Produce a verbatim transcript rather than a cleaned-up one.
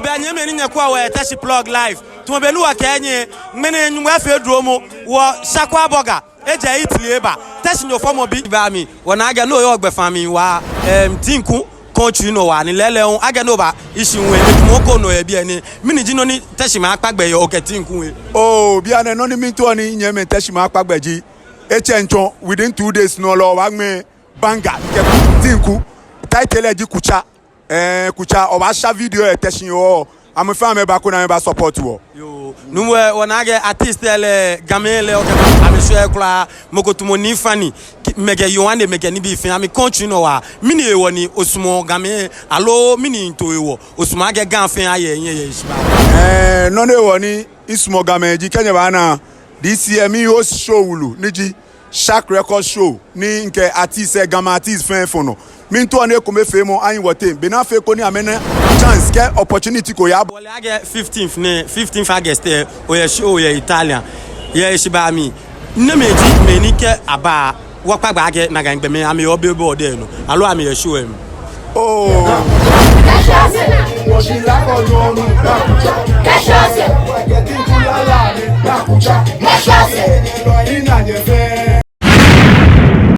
Bɛ nyɛmɛi ni nyɛkwɛɔ wɔ yɛ Teshie Plug Live, tamɔ bɔ ni wɔkɛɛ nyɛ, ŋmɛnɛ Nyɔŋmɔ efee dromɔ, wɔ Shakwa Burger ejɛ Italy eba. Teshienyo fɔmɔbi, baa mi, wɔna akɛ no yɔɔ gbɛfaa mli waa, em, Tinku country nɔ waa, ni lɛɛlɛŋ akɛ no ba, eshi ŋwɛi, etumɔ ko nɔ yɛ biɛ nɛɛ. Mɛni ji nɔ ni Teshie maŋ kpa gbɛ yɛ okɛ Tinku he? Oo, bianɛ nɔ ni miitao ni nyɛmɛi Teshie maŋ kpa gbɛ ji, etsɛŋ tsɔ, within two days nɔ lɛ wɔbaaŋmɛ banger kɛ Tinku. Title lɛ ji Kutsa. Ɛɛ, Kutsa, wɔbaasha video yɛ Teshienyo. Amɛfɛɛ amɛba koni amɛba support wɔ. Yoo, Nuumo, wɔna akɛ artist lɛ, Gamɛi lɛ, okɛ amɛ shwɛɔ kwraa, mɔ ko tamɔ Nii Funny, ki-, mɛi kɛ Yohane, mɛi kɛ nibii fɛɛ, amɛ country nɔ waa. Mɛni hewɔ ni osumɔɔ Gamɛi, aloo mɛni yiŋtoo hewɔ osumɔɔ akɛ Ga fɛɛ aye nyɛ yɛ heshibaa? Ɛɛ, nɔ ni hewɔ ni misumɔɔ Gamɛi ji, kɛ nyɛbaana this year mi-host show wulu, ni ji Shark Record Show, ni mikɛ artist, ɛɛ, Gamɛi artist fɛɛ fɔ nɔ. Miitao ni ekomefeemɔ ahi wɔteŋ, bɔ ni afee koni amɛna chance kɛ opportunity ko yaa. Wɔle akɛ fifteenth nɛɛ, fifteenth August lɛ, oyɛ show yɛ Italian, yɛ heshibaa mli. Namɛi ji mɛi ni kɛ aba, wɔkpa gbɛ akɛ nakai gbɔmɛi amɛyɔɔ billboard lɛ nɔ, aloo amɛyɛ show lɛ mli? Oo.